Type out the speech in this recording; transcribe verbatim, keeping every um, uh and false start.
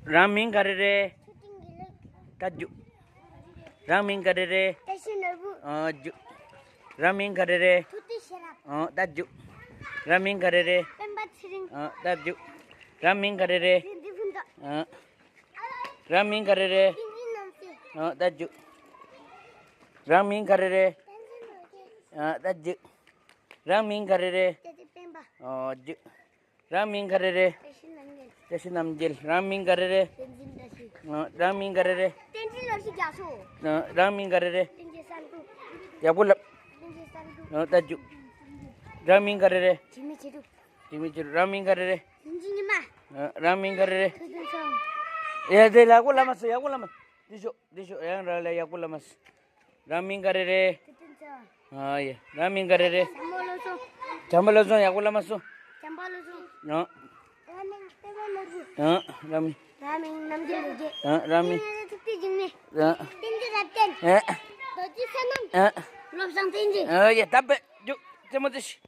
རང་མིང་ག་རེ་རེད། ད་རྒྱུགས། རང་མིང་ག་རེ་རེད། བཀྲ་ཤིས་ནོར་བུ། ཨ་རྒྱུགས། རང་མིང་ག་རེ་རེད། ཐུབ་བསྟན་ཤེས་རབ། ཨ་ད་རྒྱུགས། རང་མིང་ག་རེ་རེད། སྤེན་པ་ཚེ་རིང་། ཨ་ད་རྒྱུགས། རང་མིང་ག་རེ་རེད། རིན་འཛིན་ཕུན་ཚོགས། ཨ། རང་མིང་ག་རེ་རེད། བསྟན་འཛིན་རྣམ་རྒྱལ། ཨ་ད་རྒྱུགས། རང་མིང་ག་རེ་རེད། བསྟན་འཛིན་ནོར་རྒྱས། ཨ་ད་རྒྱུགས། རང་མིང་ག་རེ་རེད། བཀྲ་ཤིས་སྤེན་པ། ཨ་རྒྱུགས། རང་མིང་ག་རེ་རེད། བཀྲ་ཤིས་རྣམ་རྒྱལ། བཀྲ་ཤིས་རྣམ་རྒྱལ། རང་མིང་ག་རེ་རེད། བསྟན་འཛིན་བཀྲ་ཤིས། ཨ་རང་མིང་ག་རེ་རེད། བསྟན་འཛིན་བཀྲ་ཤིས་རྒྱ་མཚོ། ཨ་རང་མིང་ག་རེ་རེད། བསྟན་འཛིན་བསམ་གྲུབ། ཡག་པོ་ལབ། བསྟན་འཛིན་བསམ་གྲུབ། ཨ་ད་རྒྱུགས། རང་མིང་ག་རེ་རེད། འཇིགས་མེད་ཆོས་གྲུབ། འཇིགས་མེད་ཆོས་གྲུབ། རང་མིང་ག་རེ་རེད། རིན་ཆེན་ཉི་མ། ཨ་རང་མིང་ག་རེ་རེད། ཐུབ་བསྟན་ཚེ་རིང་། ཡ་དེ་ཡག་པོ་ལབ་མ་སོང་། ཡག་པོ་ལབ་མ། འདི་ཤོག་འདི་ཤོག་ཡང་རང་ལ་ཡག་པོ་ལབ་མ་སོང་། རང་མིང་ག་རེ་རེད། ཐུབ་བསྟན་ཚེ་རིང་། ཨ་ཡ། རང་མིང་ག་རེ་རེད། བྱམས་པ་བློ་བཟང་། བྱམས་པ་བློ་བཟང་། ཡག་པོ་ལབ་མ་སོང་། བྱམས་པ་བློ་བཟང་། ཨ། རང་མིང་སྤེན་པ་ནོར་བུ། ཨ་རང་མིང་། རང་མིང་རྣམ་རྒྱལ་ལོ་རྒྱས། ཨ་རང་མིང་། བསྟན་འཛིན་ཐུབ་བསྟན་འཇིགས་མེད། ཨ་བསྟན་འཛིན་རབ་བརྟན། ཨ་རྡོ་རྗེ་བསོད་ནམས། ཨ་བློ་བཟང་བསྟན་འཛིན། ཨ་ཡ་ད་བེད་རྒྱུགས་རྩེད་མོ་རྩེ་ཤིག